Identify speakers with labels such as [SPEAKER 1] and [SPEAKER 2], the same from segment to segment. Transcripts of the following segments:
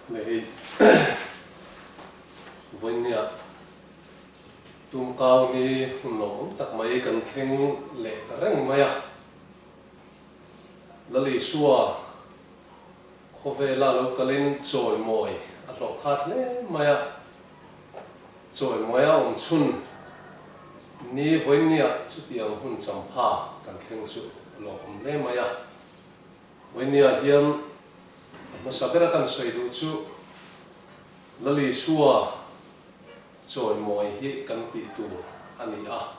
[SPEAKER 1] Le hei vawinia tumkau ni hun lawmawm tak mai kan thleng leh ta reng mai a. Lal Isua khawvela lo kalin chawimawi a hlawh khat hle mai a. Chawimawi a awm chhun ni vawinia chutiang hun champha kan thleng chu a lawmawm hle mai a. Vawinia hian a hmasa bera kan sawi duh chu Lal Isua chawimawi hi kan tih tur a ni a.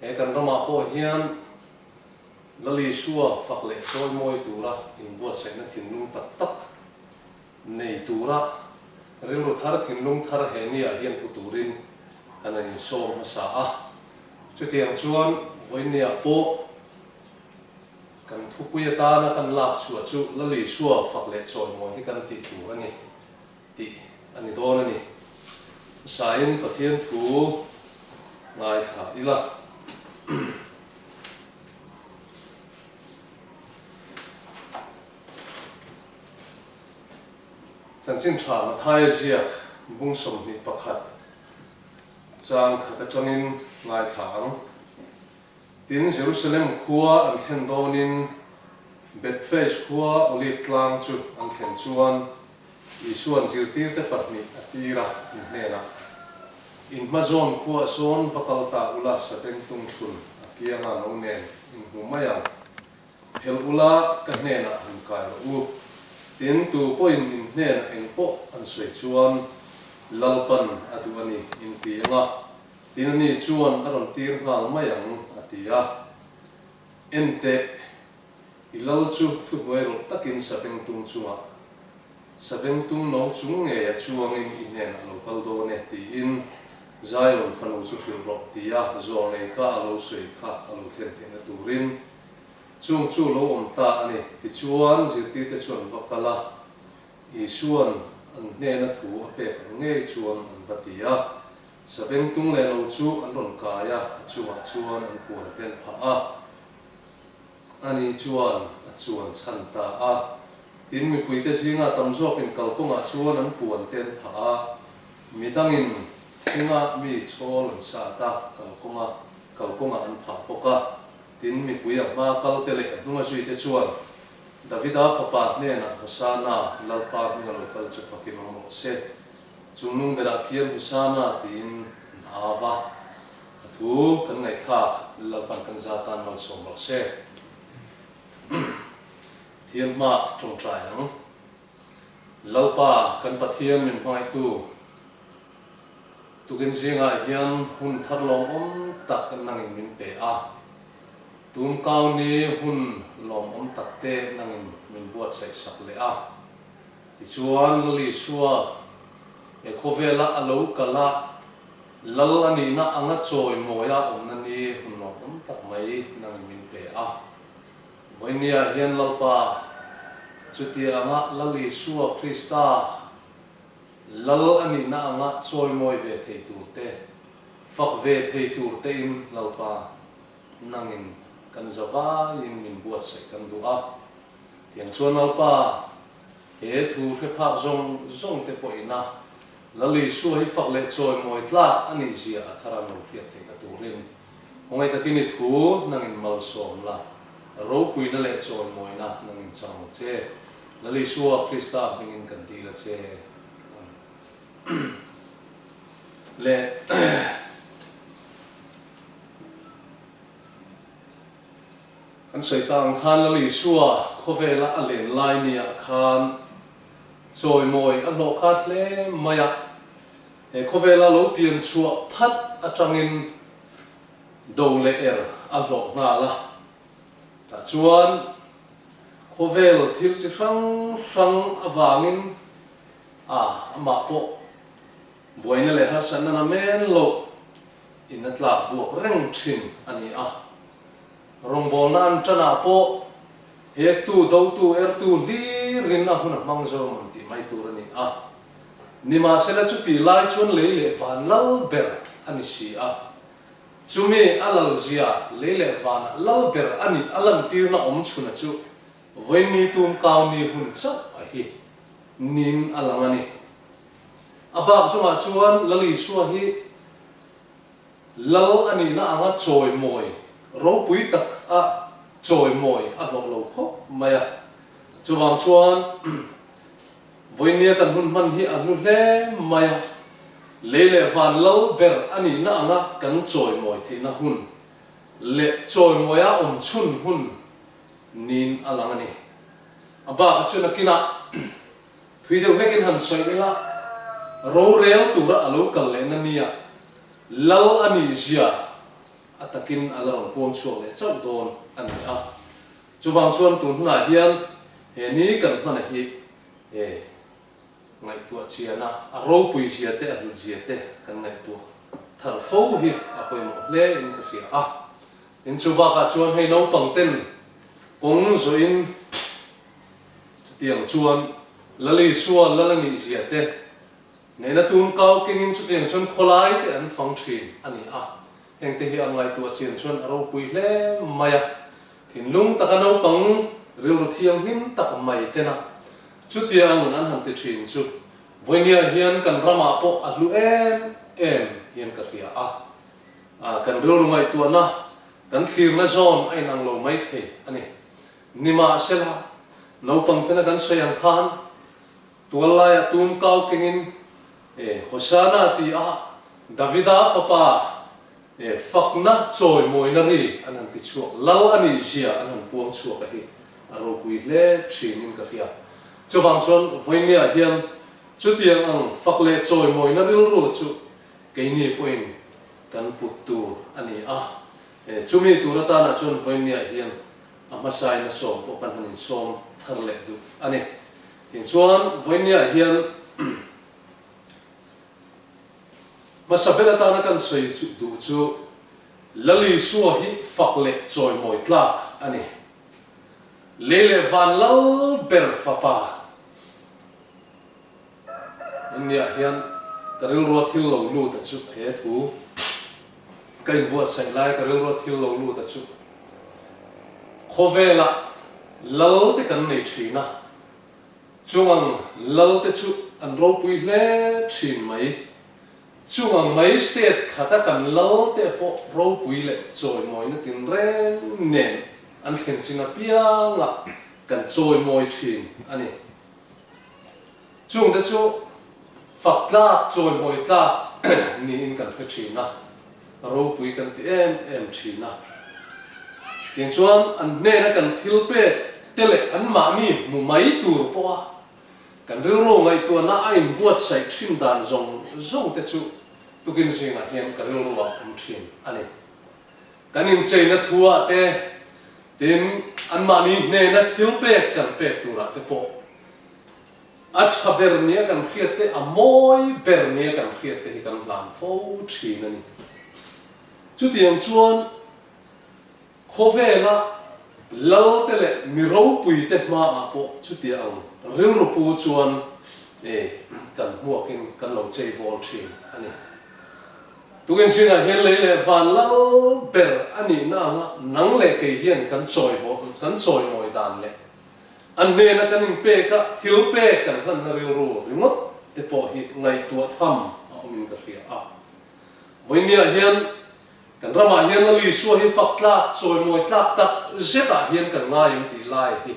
[SPEAKER 1] He kan ramah pawh hian Lal Isua fak leh chawimawi tura inbuatsaihna thinlung tak tak nei tura rilru thar thinlung thar he niah hian pu turin kan han insawm hmasa a. Chutiang chuan vawinia pawh Kan thupui atana kan lak chhuah chu Lal Isua fak leh chawimawi hi kan tih tur a ni tih a ni dawn a ni. Hmasain Pathian thu ngaithla ila. Chanchin tha Mathaia ziak bung 21 chang khat atangin ngaithla ang. Tin, Jerusalem khua an thlen dawnin Bethphage khua Olive tlang chu an thlen chuan Isua'n zirtirte pahnih a tir a, an hnenah, In hma zawn khuaah sawn va kal ta ula sabengtung thlun a kianga no nen in hmu mai ang. Phelh ula ka hnenah han kai rawh u. Tin, tu pawhin in hnenah eng pawh an sawi chuan Lalpan a duh a ni in ti ang a. Tin ani chuan a rawn tir nghal mai ang, a ti a. En teh, i lal chu thuhnuai rawlh takin sabengtung chungah, sabengtung no chung ngei a chuangin i hnenah lo kal dawn e, tiin Zion fanu chu hrilh rawh, ti a zawlnei ka a lo sawi kha a lo thlen theihna turin chung chu lo awm ta a ni. Tichuan, zirtirte chuan va kal a, Isua'n an hnena thu a pek ang ngei chuan an va ti a. Sabengtung leh lo chu an rawn kai a, a chungah chuan an puan te an phah a. Ani chuan a chuan chhan ta a. Tin, mipuite zingah tam zawkin kalkawngah chuan an puan te an phah a, midangin thinga mi chhawl an sat a, kalkawnga kalkawngah an phah bawk a. Tin, mipui a hma kalte leh a hnunga zuite chuan Davida fapa hnenah Hosana, Lalpa hminga lo kal chu fakin awm rawh se. Chung nung berah khian Hosana tiin an au va, a thu kan ngaihthlak Lalpan kan za tan malsawm rawh se. Pathian hma tawngtai ang. Lalpa kan Pathian min hmangaihtu tukin zingah hian hun thar lawmawm tak nangin min pe a. Tun kauni hun lawmawm takte nangin min buatsaih sak leh a. Tichuan, Lal Isua he khawvela a lo kal a, Lal a nihna anga chawi mawia awmna ni hun lawmawm tak mai nangin min pe a. Vawinia hian Lalpa, chutia anga Lal Isua Krista Lal a nihna anga chawi mawi ve thei tur te, fak ve thei tur tein Lalpa nangin kan zavaiin min buatsaih kan duh a. Tiang chuan Lalpa, he thu hre phak zawng zawng te pawh ina Lal Isua hi fak leh chawimawi tlak a nih zia a thar an lo hriat theihna turin khawngaih takin i thu nangin malsawm la, ropuina leh chawimawina nangin chang ang che. Lal Isua Krista hmingin kan dil a che. Leh. Kan sawi ta ang khan Lal Isua khawvela a len lai niah khan chawimawi a hlawh khat hle mai a. He khawvela lo pian chhuah phat atangin do leh er a hlawh nghal a. Tah chuan khawvel thil chi hrang hrang avangin a amah pawh buaina leh harsatna namen loh in a tlak buak reng thin a ni a. Rawngbawlna an tanah pawh hektu, dotu, ertu hlirin a hun a hmang zo mawn tih mai tur a ni a. Nimahsela chuti lai chuan lei leh van lal ber a ni si a. Chumi a lalzia lei leh vanah lal ber a nih a lantirna awm chhuna chu vawiin ni tum kau ni hun chauh a hi. Niin a lang a ni. A bak zawngah chuan Lal Isua hi Lal a nihna anga chawimawi ropui tak a chawimawi a hlawh lo khawp mai a. Chuvang chuan vawinia kan hun hman hi a hlu hle mai a, lei leh van Lal ber a nihna anga kan chawimawi theihna hun leh chawimawia awm chhun hun niin a lang a ni. A bak chu nakinah thui deuh hlekin han sawi ila, rorel tura a lo kal lehna nia lal a nih zia a takin a la rawn puang chhuak leh chauh dawn a ni a. Chuvang chuan tun hunah hian he ni kan hmana hi he ngaihtuah chiana a ropui zia te a hlut zia te kan ngaihtuah thar fo hi a pawimawh hle in ka hria a. In chu bakah chuan hei naupang ten kawng zawhin chutiang chuan Lal Isua Lal a nih zia te nena tun kau kengin chutiang chuan khawlai te an fang thin a ni a. Heng te hi a ngaihtuah chian chuan a ropui hle mai a. Thinlung taka naupang rilru thianghlim tak mai tena chutiang an han ti thin chu vawinia hian kan ramah pawh a hlu em em hian ka hria a. Kan rilru ngaihtuahna, kan thlirna zawn a inang lo mai thei a ni. Nimahsela, naupang tena kan sawi ang khan, tual laiah tum kau kengin, E, Hosana ti a Davida fapa, e, fakna chawimawina ri an han ti chhuak, lal a nih zia an han puang chhuak a hi a ropui hle thinin ka hria. Chuvang chuan vawinia hian chutiang ang fak leh chawimawina rilru chu Keini pawhin kan put tur a ni a, chumi tur atana chuan vawinia hian a hmasain a sawm pawh kan han insawm thar leh duh a ni. Tinchuan vawinia hian hmasa ber atana kan sawi duh chu Lal Isua hi fak leh chawimawi tlak a ni. Lei leh van lal ber fapa. Inniah hian ka rilrua thil lo lut a chu he thu ka inbuatsaih lai ka rilrua thil lo lut a chu khawvelah lal te kan nei thin a, chung ang lal te chu an ropui hle thin mai. Chung ang mai state khata kan lal te pawh ropui leh chawimawina tinreng nen an thlen chin apiangah kan chawimawi thin a ni. Chungte chu fak tlak, chawimawi tlak niin kan hre thin a, ropui kan ti em em thin a. Tiang chuan an hnena kan thil pek te leh anmahni hmu mai tur pawha kan rilru ngaihtuahna a inbuatsaih thin dan zawng zawng te chu tukin zingah hian ka rilruah awm thin a ni. Kan incheina thuah te, tin anmahni hnena thil pek kan pek turah te pawh A tha ber nia kan hriat te, a mawi ber nia kan hriat te hi kan hlan fo thin a ni. Chutiang chuan khawvela lal te leh mi ropui te hmaah pawh chutia ang rilru pu chuan kan hmuakin kan lo chei bawl thin a ni. Tukin zingah hian lei leh van lal ber a nihna anga nang leh kei hian kan chawi kan chawimawi dan leh A hnena kan inpek a, thil pek kan hlanna rilru ringawt te pawh hi ngaihtuah tham a awmin ka hria a. Vawinia hian kan ramah hian Lal Isua hi fak tlak, chawimawi tlak tak zetah hian kan ngai em tih lai hi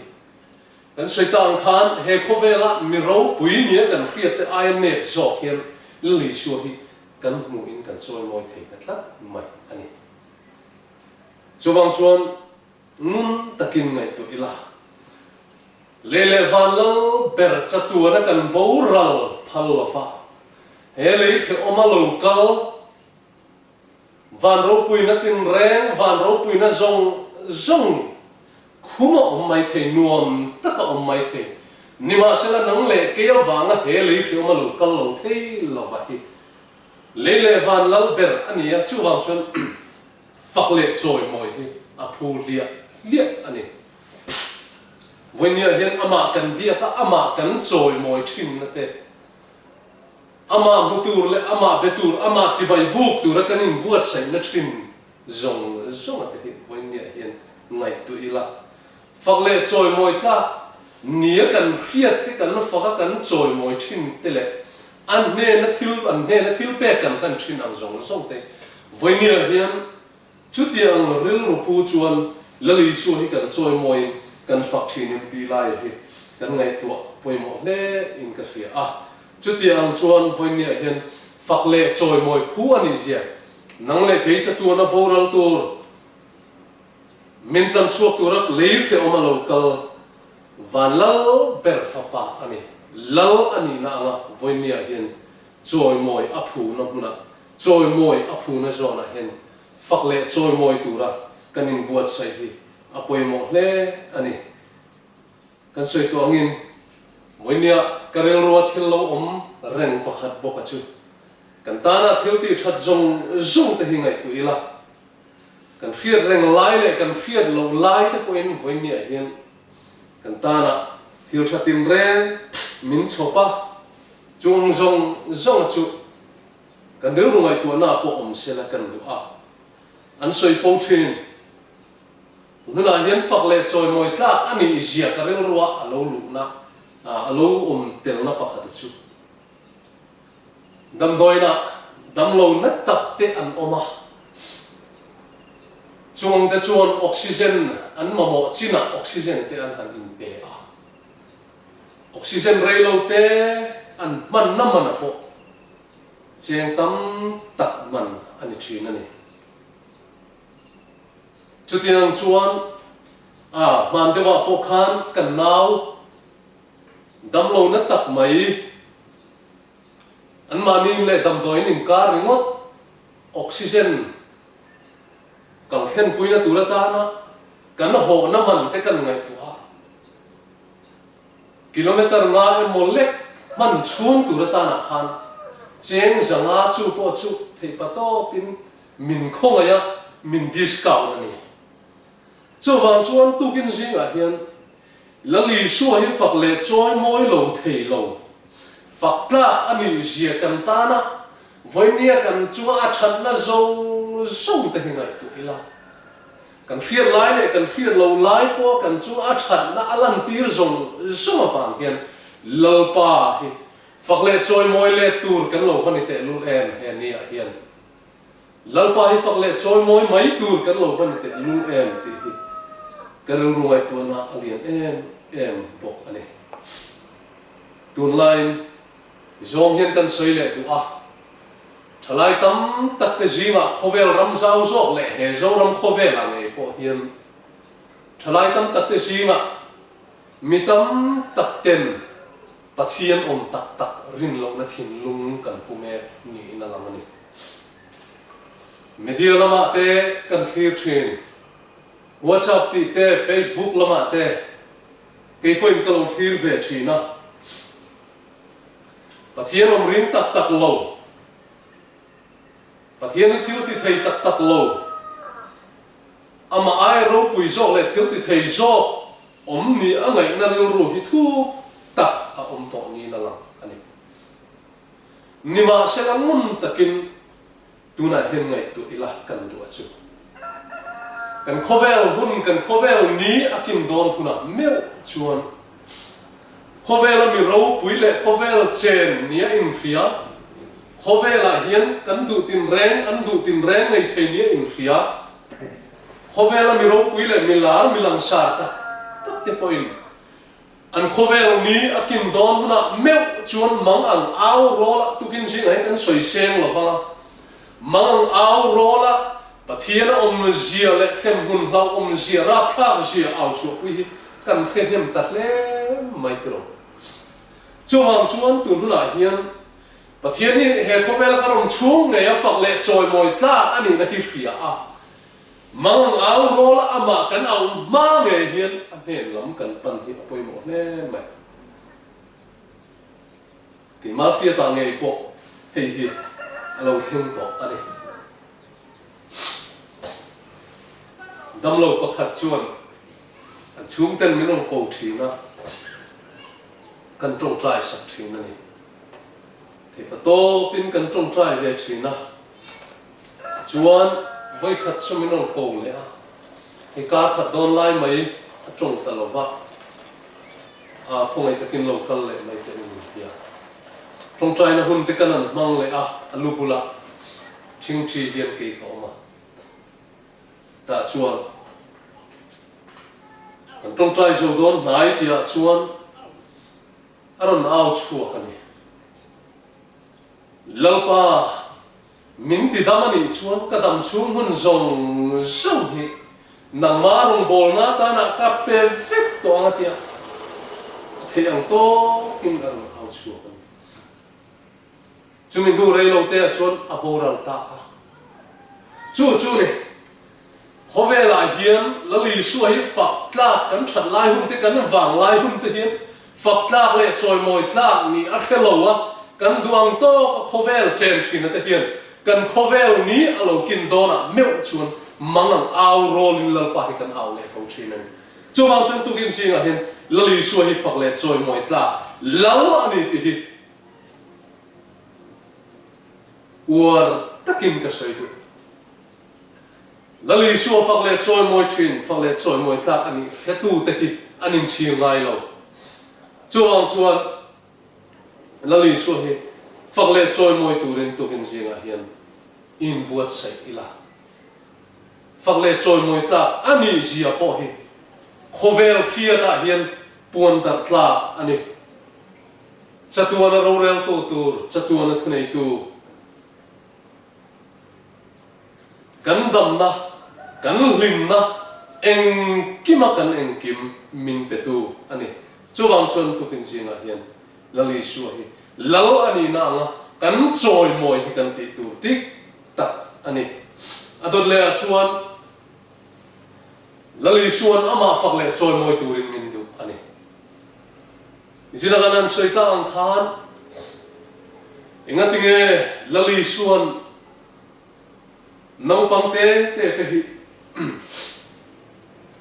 [SPEAKER 1] kan sawi ta ang khan he khawvela mi ropui nia kan hriat te aia nep zawk hian Lal Isua hi kan hmuhin kan chawimawi thei ta tlat mai a ni. Chuvang chuan Ngun takin ngaihtuah ila, lei leh van lal ber chatuana kan boral phal lo va, he lei hrehawma lo kal, van ropuina tinreng, van ropuina zawng zawng khuma awm mai thei, nuam taka awm mai thei, nimahsela nang leh kei avanga he lei hrehawma lo kal lo thei lova hi lei leh van lal ber a ni a, chuvang chuan Fak leh chawimawi hi a phu hliah hliah a ni. Vawinia hian amah kan biak a, amah kan chawimawi thinna te, amah hmu tur leh amah be tur, amah chibai buk tura kan inbuatsaihna thin zawng zawnga te hi vawinia hian ngaihtuah ila. Fak leh chawimawi tlak. Nia kan hriat te kan fak a kan chawimawi thin te leh an hnena thil an hnena thil pek kan hlan thin ang zawng zawng te vawinia hian chutiang rilru pu chuan Lal Isua hi kan chawimawiin kan fak thin em tih lai hi kan ngaihtuah pawimawh hle in ka hria a. Chutiang chuan vawinia hian fak leh chawimawi phu a nih zia nang leh kei chatuana boral tur Min tlan chhuak tura lei hrehawm a lo kal van lal ber fapa a ni. Lal a nihna anga vawinia hian chawimawi a phuna hmunah, chawimawi a phuna zawnah hian fak leh chawimawi tura kan inbuatsaih hi a pawimawh hle a ni. Kan sawi tawh angin vawinia ka rilrua thil lo awm reng pakhat bawka chu kan tana thil tih that zawng zawng te hi ngaihtuah ila. Kan hriat reng lai leh kan hriat loh lai te pawhin vawinia hian kan tana thil tha tinreng min chhawp a, chung zawng zawnga chu kan rilru ngaihtuahna pawh awm sela kan duh a, an sawi fo thin. Tunah hian fak leh chawimawi tlak a nih zia ka rilrua a lo luhna, a lo awm telna pakhat a chu. Damdawiinah damlo na tak te an awm a, chungte chuan oxygen an mamawh chinah oxygen te an han inpe a, oxygen reilo te an hmanna man a pawh cheng tam tak man a ni thin a ni. Chutiang chuan a hman deuhah pawh khan kan nau Damlo na tak mai. Anmahni leh damdawiin inkar ringawt oxygen kal thlenpuina tur atana kan hawhna man te kan ngaihtuah a, kilometer nga emaw lek hman chhung tur atanah khan cheng zanga chu pawh chu theihpa tawpin min khawngaih a, min discount a ni. Chuvang chuan tukin zingah hian Lal Isua hi fak leh chawi mawi lo thei lo. Fak tlak a nih zia kan tana vawinia kan chunga a thatna zawng zawng te hi ngaihtuah ila. Kan hriat lai leh kan hriat lo lai pawha kan chunga a thatna a lantir zawng zawng avang hian Lalpa hi fak leh chawi mawi let tur kan lo va ni tehlul em he niah hian. Lalpa hi fak leh chawimawi mai tur kan lo va ni teh lul em tih hi ka rilru ngaihtuahna a lian em em bawk a ni. Tunlaiin zawng hian kan sawi leh duh a, thalai tam tak te zingah khawvel ram zau zawk leh he Zoram khawvelah ngei pawh hian thalai tam tak te zingah mi tam tak ten Pathian awm tak tak rin lohna thinlung kan pu mek niin a lang a ni. Media lamah te kan thlir thin, WhatsApp tih te, Facebook lamah te kei pawhin ka lo thlir ve thin a. Pathian awm ring tak tak lo, Pathian hi thil ti thei tak tak lo, amah ai ropui zawk leh thil ti thei zawk awm ni a ngaihna rilru hi thuk tak a awm tawh niin a lang a ni. Nimahsela ngun takin tunah hian ngaihtuah ila kan duh a chu. Kan khawvel hun, kan khawvel ni a kin dawn hunah meuh chuan khawvela mi ropui leh khawvel chen nia inhria, khawvelah hian kan duh tinreng, an duh tinreng nei thei nia inhria, khawvela mi ropui leh mi lar, mi langsar tak tak te pawhin An khawvel ni a kin dawn hunah meuh chuan mang ang au rawl a tukin zingah hian kan sawi seng lo vang a. Mang ang au rawl a Pathian a awmzia leh hremhmun hlauh awmzia rapthlak zia au chhuahpui hi kan hre hnem ta hle mai tiraw. Chuvang chuan tun hunah hian Pathian hi he khawvela kan awm chhung ngei a fak leh chawimawi tlak a nihna hi hria a. Mang au rawl a amah kan auh hma ngei hian a hnen lam kan pan hi a pawimawh hle mai. Keimah hriatah ngei pawh hei hi a lo thleng tawh a ni. Damlo pakhat chuan an chhungten min rawn ko thin a, kan tawngtai sak thin a ni. Theihpa tawpin kan tawngtai ve thin a. Chuan vawikhat chu min rawn ko leh a, hei kar khat dawn lai mai a tawng ta lo va. Khawngaih takin lo kal leh mai teh u min ti a. Tawngtaina hun te kan an hmang leh a, a lu bulah thingthi hian kei ka awm a. Tah chuan kan tawngtai zo dawn hnai tihah chuan a rawn au chhuak a ni. Lalpa, min ti dam a nih chuan ka dam chhung hun zawng zawng hi nangmah rawngbawlna atana ka pe vek tawh ang a tia a theih ang tawkin a rawn au chhuak a ni. Chumi hnu rei lo te ah chuan a boral ta a. Chu chu ni, khawvelah hian Lal Isua hi fak tlak kan that lai hun te, kan vang lai hun te hian fak tlak leh chawimawi tlak nih a hre lo a, kan duh ang tawk a khawvel chen thin a te hian kan khawvel ni a lo kin dawnah meuh chuan mang ang au rawlin Lalpa hi kan au leh tho thin a ni. Chuvang chuan tukin zingah hian Lal Isua hi fak leh chawimawi tlak Lal a ni tih hi Uar takin ka sawi duh. Lal Isua fak leh chawimawi thin, fak leh chawimawi tlak a nih hretute hi an inchhir ngai lo. Chuvang chuan Lal Isua hi fak leh chawimawi turin tukin zingah hian inbuatsaih ila. Fak leh chawimawi tlak a nih zia pawh hi khawvel hriatah hian puan darh tlak a ni. Chatuana roreltu tur, chatuana thuneitu, kan damna, kan hlimna, engkima kan engkim min petu a ni. Chuvang chuan tukin zingah hian Lal Isua hi Lal a nihna anga kan chawimawi hi kan tih tur dik tak a ni. A dawt lehah chuan Lal Isua'n amah fak leh chawimawi turin min duh a ni. Zina kan han sawi ta ang khan engatinge Lal Isua'n naupang te te te hi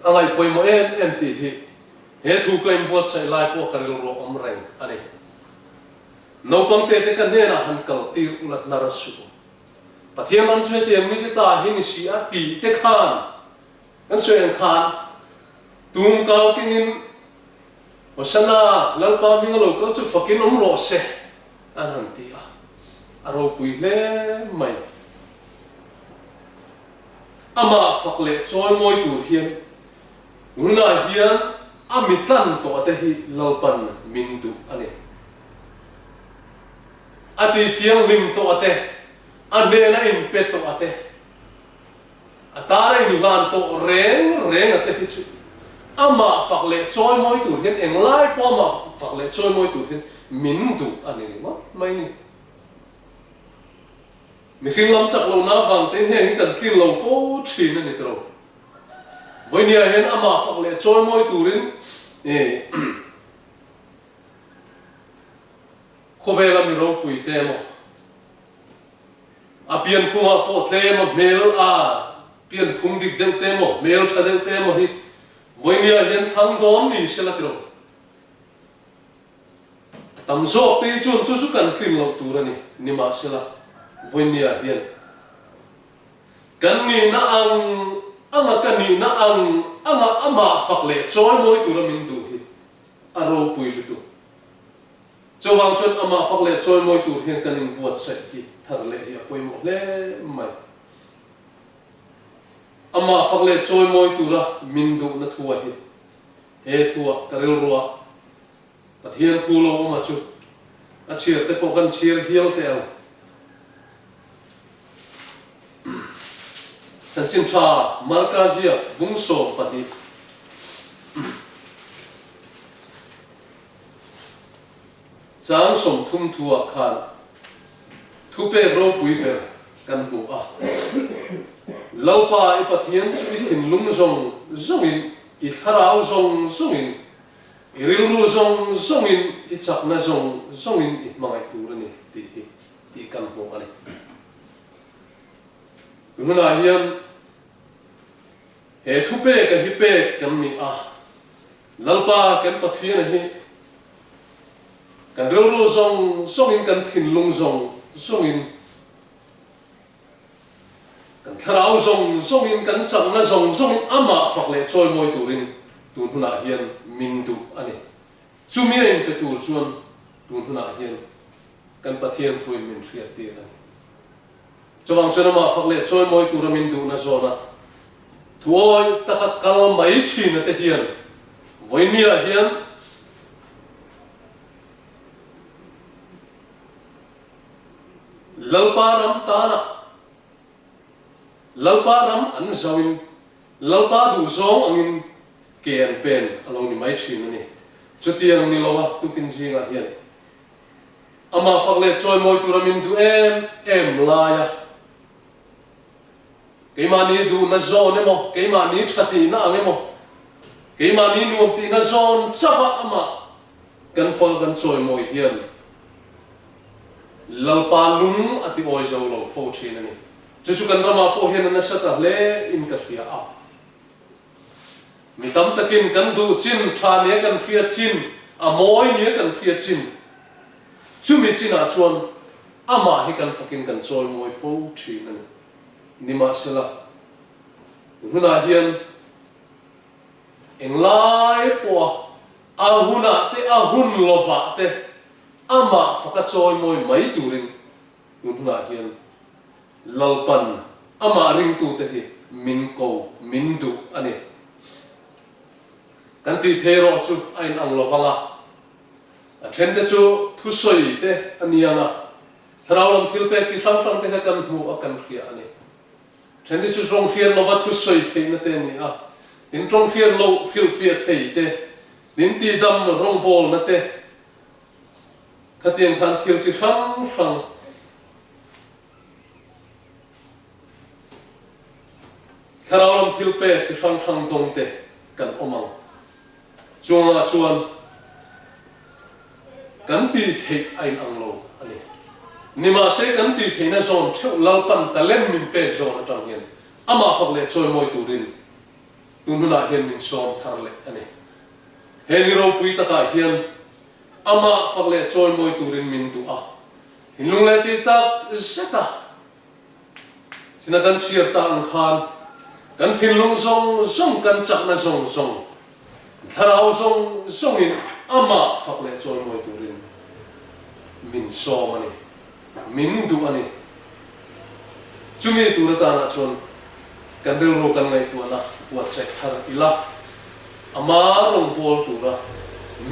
[SPEAKER 1] a ngaih pawimawh em em tih hi he thu ka inbuatsaih lai pawh ka rilru a awm reng a ni. Naupang te te ka hnenah han kal tir ula hnar suh u. Pathian ram chu hetiang mite ta hi ni si a tih te khan kan sawi ang khan tum kau kengin Hosanna, Lalpa hming a lo kal chu fakin awm rawh se, an han ti a, a ropui hle mai. Amah fak leh chawimawi tur hian tunah hian a mi tlan tawh te hi Lalpan min duh a ni. A ti thianghlim tawh te, a hnena inpe tawh te, A tar a inhlan tawh reng reng a te hi chu amah fak leh chawimawi tur hian englai pawh amah fak leh chawimawi tur hian min duh a ni ringawt mai ni. Mihring lam chak lohna avang tein heng hi kan tlin lo fo thin a ni tawh. Vawinia hian amah fak leh chawimawi turin khawvela mi ropui te emaw, A pianphungah pawh tlem a hmel a pianphung dik deuh te emaw, hmel tha deuh te emaw hi vawinia hian thlang dawn ni se la ti lo. A tam zawk te hi chuan chu chu kan tlin loh tur a ni, nimahsela vawinia hian kan nihna ang anga ka nihna ang anga amah fak leh chawimawi tura min duh hi a ropui lutuk. Chuvang chuan amah fak leh chawimawi tur hian kan inbuatsaih hi thar leh hi a pawimawh hle mai. Amah fak leh chawimawi tura min duhna thua hi he thua ka rilrua Pathian thu lo awma chu a chhiar te pawh kan chhiar hial teh ang. Chanchin tha Marka ziak bung 12. Chang 30 thuah khan thupek ropui ber kan hmu a. Lalpa i Pathian chu i thinlung zawng zawngin, i thlarau zawng zawngin, i rilru zawng zawngin, i chakna zawng zawngin i hmangaih tur a ni tih hi tih kan hmu a ni. Tunah hian he thupeka hi pek kan ni a. Lalpa kan Pathiana hi kan rilru zawng zawngin kan thinlung zawng zawngin kan thlarau zawng zawngin kan chakna zawng zawngin amah fak leh chawimawi turin tun hunah hian min duh a ni. Chumi a inpe tur chuan tun hunah hian kan Pathian thuin min hriattir a ni. Chuvang chuan amah fak leh chawimawi tura min duhna zawna thuawi taka kal mai thina te hian vawinia hian Lalpa ram tana Lalpa ram an zauhin Lalpa duhzawng angin ke an pen a lo ni mai thin a ni. Chutiang ni loa tukin zingah hian amah fak leh chawimawi tura min duh em em laia keimahni duhna zawn emaw, keimahni tha tihna ang emaw, keimahni nuam tihna zawn chauha amah kan fak kan chawimawi hian Lalpa lung a ti awi zo lo fo thin a ni. Chu chu kan ramah pawh hian a nasa ta hle in ka hria a. Mi tam takin kan duh chin, tha nia kan hria chin, a mawi nia kan hria chin, chumi chinah chuan amah hi kan fakin kan chawimawi fo thin a ni. Nimahsela, hunah hian englai pawha a hunah te a hun lovah te amah faka chawimawi mai turin Tun hunah hian Lalpan amah ringtute hi min ko, min duh a ni. Kan tih thei erawh chu a inang lo vang a, a thente chu thusawi te a ni ang a, thlarau lam thil pek chi hrang hrang te kha kan hmu a, kan hria a ni. Thente chu tawng hriat lova thusawi theihna te a ni a, tin tawng hriat loh hrilhfiah thei te, tin tihdam rawngbawlna te, Khatiang khan thil chi hrang hrang thlarau lam thil pek chi hrang hrang dawng te kan awm ang. Chungah chuan kan tih theih a inang lo a ni. Nimahse kan tih theihna zawn theuh Lalpan talent min pek zawn atang hian amah fak leh chawimawi turin tun hunah hian min sawm thar leh a ni. He ni ropui takah hian amah fak leh chawimawi turin min duh a, thinlung leh tih tak zet a china kan chhiar ta ang khan kan thinlung zawng zawng, kan chakna zawng zawng, thlarau zawng zawngin amah fak leh chawimawi turin min sawm a ni, min duh a ni. Chumi tur atanah chuan kan rilru kan ngaihtuahna buatsaih thar ila, ama rawngbâwl tura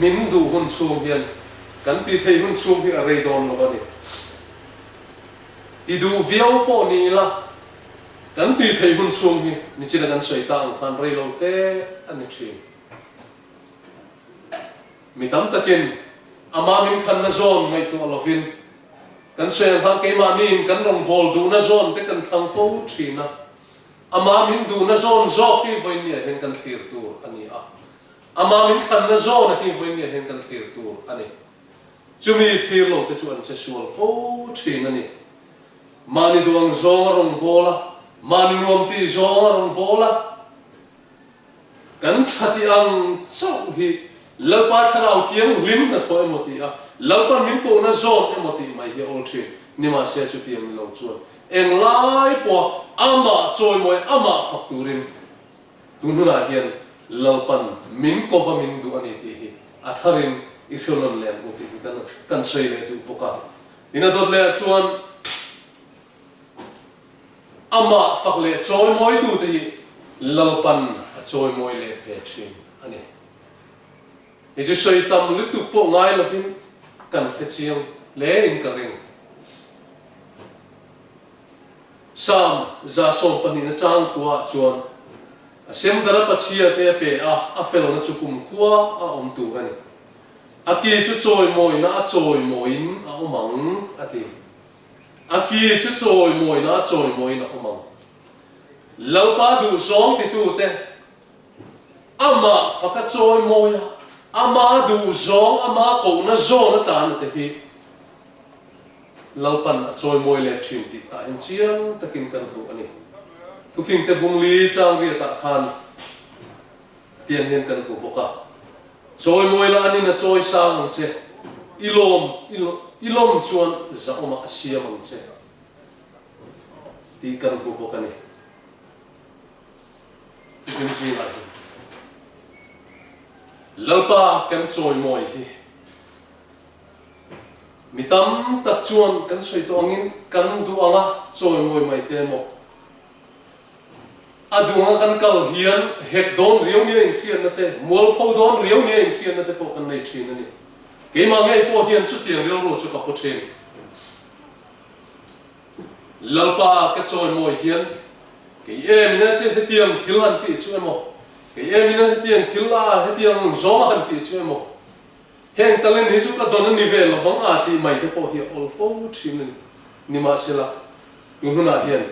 [SPEAKER 1] min duh hun chhung hian kan tih theih hun chhung hi a rei dawn lo a ni. Ti duh viau pawh ni ila, kan tih theih hun chhung hi nichina kan sawi ta ang khan rei lo te a ni thin. Mi tam takin ama min thlanna zawn ngaihtuah lovin kan sawi ang khan keimahniin kan rawngbâwl duhna zawn te kan thlang fo thin a, ama min duhna zawn zawk hi vawinia hian kan thlir tur a ni a, ama min thlanna zawna hi vawinia hian kan thlir tur a ni. Chumi thlir lo te chu an che sual fo thin a ni. Mahni duang zawng a rawngbâwl a, mahni nuam tih zawng a rawngbâwl a, Kan tha tih ang chauh hi Lalpa Thlarau Thianghlim hnathawh emaw tih a, Lalpa min kohna zawn emaw tih mai hi a awl thin. Nimahse chutiang ni lo chuan englai pawha amah chawimawi, amah fak turin tun hunah hian Lalpan min kova min duh a ni tih hi a tharin i hriawn leh ang u tih hi kan sawi leh duh bawk a. Tin a dawt lehah chuan. Amah fak leh chawimawitute hi Lalpan a chawimawi leh ve thin a ni. Hei chu sawi tam lutuk pawh ngai lovin kan hre chiang hle in ka ring. Psalm 112 changkua ah chuan a semdara pachhia te a pe a, a felna chu kumkhua a awm tur a ni. A ki chu chawimawina a chawimawiin a awm ang a ti. A ki chu chawimawina a chawimawiin a awm ang. Lalpa duhzawng titute, amah faka chawimawia, ama duhzawng, ama kohna zawn a tlan te hi Lalpan a chawimawi leh thin tih tah hian chiang takin kan hmu a ni. Thufingte bungli changriatah khan tiang hian kan hmu bawk a. Chawimawi la anin a chawi sang ang che, i lawm i lawm chuan zahawmah a siam ang che tih kan hmu bawk a ni. Tukin zingah hian. Lalpa kan chawimawi hi mi tam tak chuan kan sawi tawh angin kan duh anga chawimawi mai te maw? A duh anga kan kal hian hek dawn riau nia inhriatna te, mualpho dawn riau nia inhriatna te pawh kan nei thin a ni. Keimah ngei pawh hian chutiang rilru chu ka pu thin. Lalpa ka chawimawi hian kei em ina che hetiang thil han tih chu emaw, kei em ina hetiang thil a hetiang zawng a han tih chu emaw, heng talent hi chu ka dawn a ni ve lovang a tih mai te pawh hi a awl fo thin a ni. Nimahsela, tun hunah hian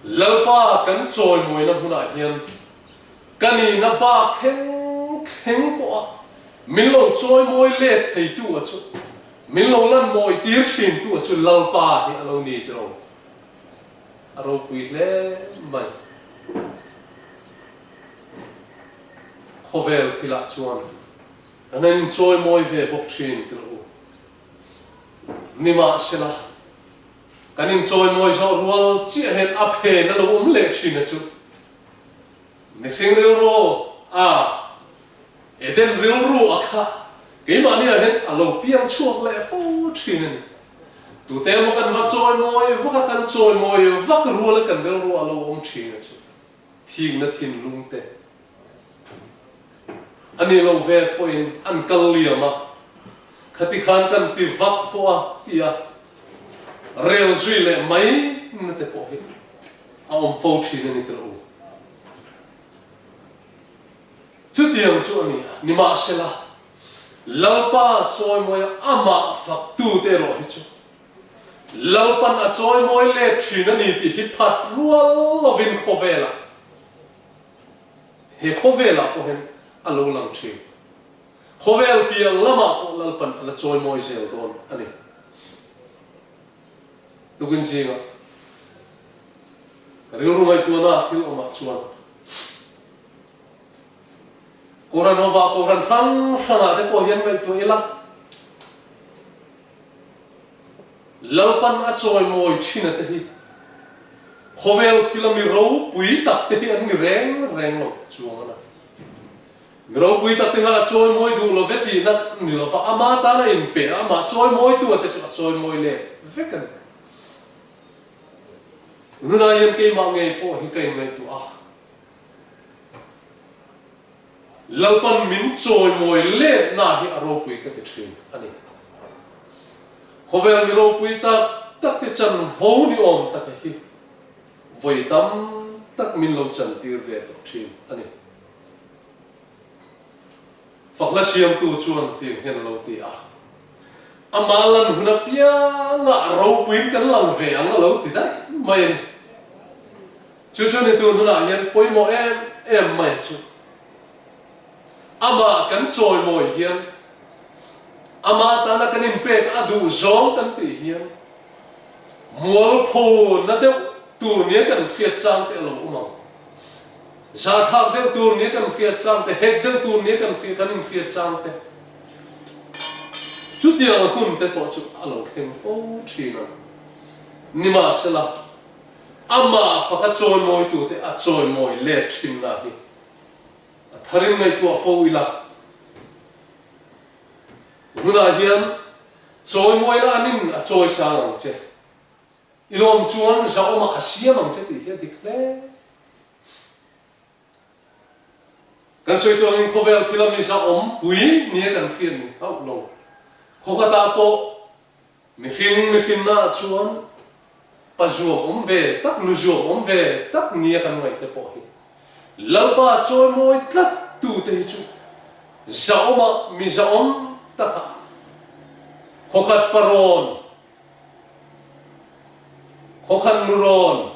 [SPEAKER 1] Lalpa kan chawimawina hmunah hian Ka nihna bak thleng thleng pawha min lo chawimawi let theitu a chu, min lo lan mawi tir thintu a chu Lalpa hi a lo ni tiraw? A ropui hle mai. Khawvel thilah chuan kan han inchawimawi ve bawk thin tiraw u? Nimahsela, kan inchawimawi zawh rual chiah hian a phen a lo awm leh thin a chu. Mihring rilru a Eden rilru a kha keimahni ah hian a lo piang chhuak leh fo thin a ni. Tute emaw kan va chawimawi vak a, kan chawimawi vak rual a kan rilru a lo awm thin a chu thingna thinlung te a ni lo ve pawhin an kal liam a, khati khan kan ti vak pawh a ti a, rel zui leh mai na te pawh hi a awm fo thin a ni tel u. Chutiang chu a ni a, nimahsela, Lalpa chawimawia amah faktute erawh hi chu Lalpan a chawimawi let thin a ni tih hi phat rual lovin khawvelah, he khawvelah pawh hian a lo lang thin. Khawvel piang lamah pawh Lalpan a la chawimawi zel dawn a ni. Tukin zingah ka rilru ngaihtuahna thil awmah chuan Koranova Kohhran hrang hrangah te pawh hian ngaihtuah ila, Lalpan a chawimawi thina te hi khawvel thila mi ropui tak te hi an ni reng reng lo chuang a na. Mi ropui tak te kha a chawimawi duh lo ve tihna ni lo va, ama tan a inpe a, amah chawimawitu a te chu a chawimawi leh vek a ni. Nunah hian keimah ngei pawh hi ka inngaihtuah a, Lalpan min chawimawi letna hi a ropui ka ti thin a ni. Khawvel mi ropui tak tak te chanvo ni awm taka hi vawi tam tak min lo chantir ve tawh thin a ni. Fakhla siamtu chuan tiang hian a lo ti a, Amah lan hun apiangah ropuiin kan lang ve ang a lo ti daih mai a ni. Chu chu ni tun hunah hian pawimawh em em mai chu. Amah kan chawimawi hian, amah tana kan inpek a duh zawng kan tih hian mualpho na deuh tur nia kan hriat chang te a lo awm ang. Zahthlak deuh tur nia kan hriat chang te, hek deuh tur nia kan hriat kan inhriat chang te, chutiang hun te pawh chu a lo thleng fo thin a. Nimahsela, amah faka chawimawitute a chawimawi let thinna hi a tharin ngaihtuah fo ila. Hunah hian chawimawina anin a chawisang ang che. I lawm chuan zahawmah a siam ang che tih hi a dik hle. Kan sawi tuangin khawvel thila mi zahawm pui nia kan hriat ni hauh lo. Khawkhatah pawh mihring mihrinna ah chuan pa zuam awm ve tak, nu zuam awm ve tak nia kan ngaih te pawh hi Lalpa chawimawi tlat tute hi chu zahawmah mi zahawm takah khawkhat parawn Khawkhat nurawn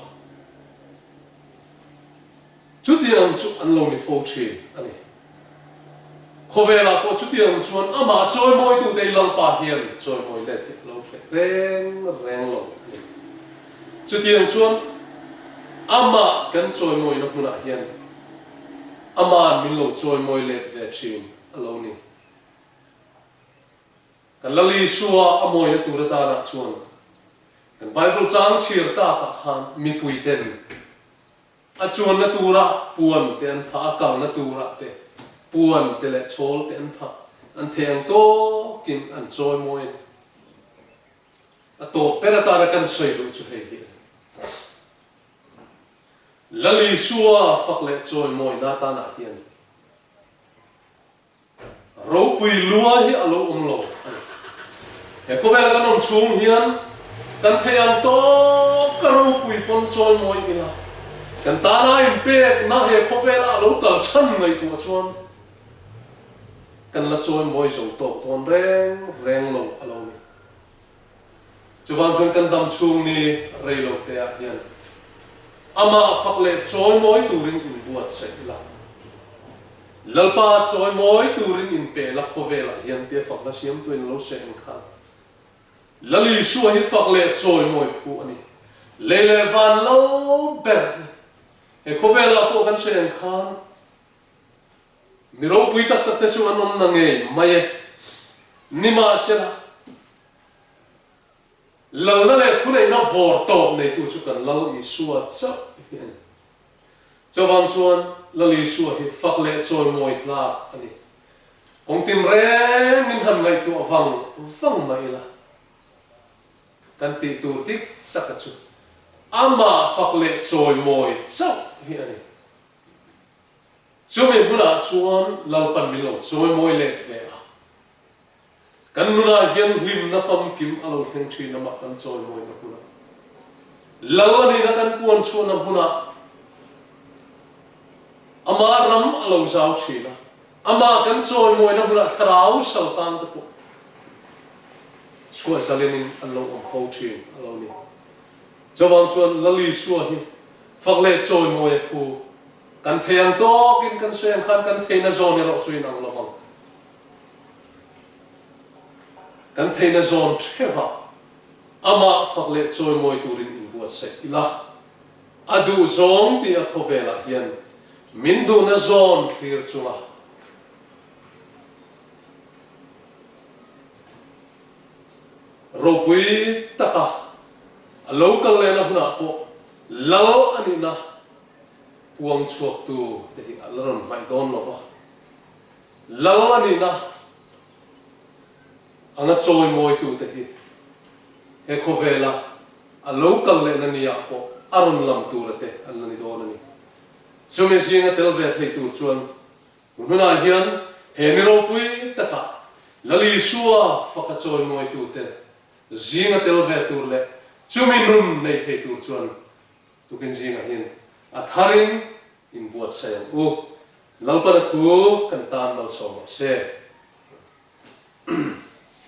[SPEAKER 1] chutiang chu an lo ni fo thin a ni. Khawvelah pawh chutiang chuan amah chawimawitute i Lalpa hian chawimawi let hi a lo hreh reng reng lo a ni. Chutiang chuan amah kan chawimawina hmunah hian ama'n min lo chawimawi let ve thin a lo ni. Kan Lal Isua a mawina tur atanah chuan kan Bible chang chhir takah khan mipuiten A chuanna tura puan te an phah, a kalna turah te puan te leh chawl te an phah. An thei ang tawkin an chawimawi a ni. A tawp ber atana kan sawi duh chu hei hi a ni. Lal Isua fak leh chawimawina atanah hian Ropui lua hi a lo awm lo a ni. He khawvela kan awm chhung hian kan theih ang tawk ka ropui pawn chawimawi ila, kan tana inpekna he khawvela a lo kal chhan ngaihtuah chuan kan la chawimawi zo tawk dawn reng reng lo a lo ni. Chuvang chuan kan dam chhung ni rei lo te ah hian amah fak leh chawimawi turin inbuatsaih ila. Lalpa chawimawi turin inpe la khawvel ah hian tia fakna siamtuin lo seh ang khan Lal Isua hi fak leh chawimawi phu a ni. Lei leh van lo ber a ni. He khawvel ah pawh kan sawi ang khan Mi ropui tak tak te chu an awm na ngei mai e. Nimahsela, lalna leh thuneihna vawr tawp neitu chu kan Lal Isua chauh hi a ni. Chuvang chuan Lal Isua hi fak leh chawimawi tlak a ni. Kawng tinreng min han ngaihtuah vang vang mah ila, kan tih tur dik taka chu amah fak leh chawimawi chauh hi a ni. Chumi hmunah chuan Lalpan min lo chawimawi let ve a. Kan nunah hian hlimna famkim a lo thleng thin amah kan chawimawina hmunah. Lal a nihna kan puan chhuahna hmunah Ama ram a lo zau thin a. Amah kan chawimawina hmunah thlarau saltan te pawh chhuah zalenin an lo awm fo thin a lo ni. Chuvang chuan Lal Isua hi fak leh chawimawi a phu. Kan thei ang tawkin kan sawi ang khan kan theihna zawn erawh chu inang lo vang. Kan theihna zawn theuhah amah fak leh chawimawi turin inbuatsaih ila, a duh zawng tih a khawvelah hian min duhna zawn thlir chunga ropui taka a lo kal lehna hunah pawh lal a nihna Puang chhuaktu te hi a la rawn hmaih dawn lo va, lal a nihna anga chawimawitu te hi he khawvela a lo kal lehna niah pawh a rawn lam tura te an la ni dawn a ni. Chumi zinga tel ve thei tur chuan hun hunah hian he ni ropui takah Lal Isua faka chawimawitu te zinga tel ve tur leh chumi nun nei thei tur chuan Tukin zingah hian a tharin inbuatsaih ang u. Lalpana thu kan tan malsawm rawh se.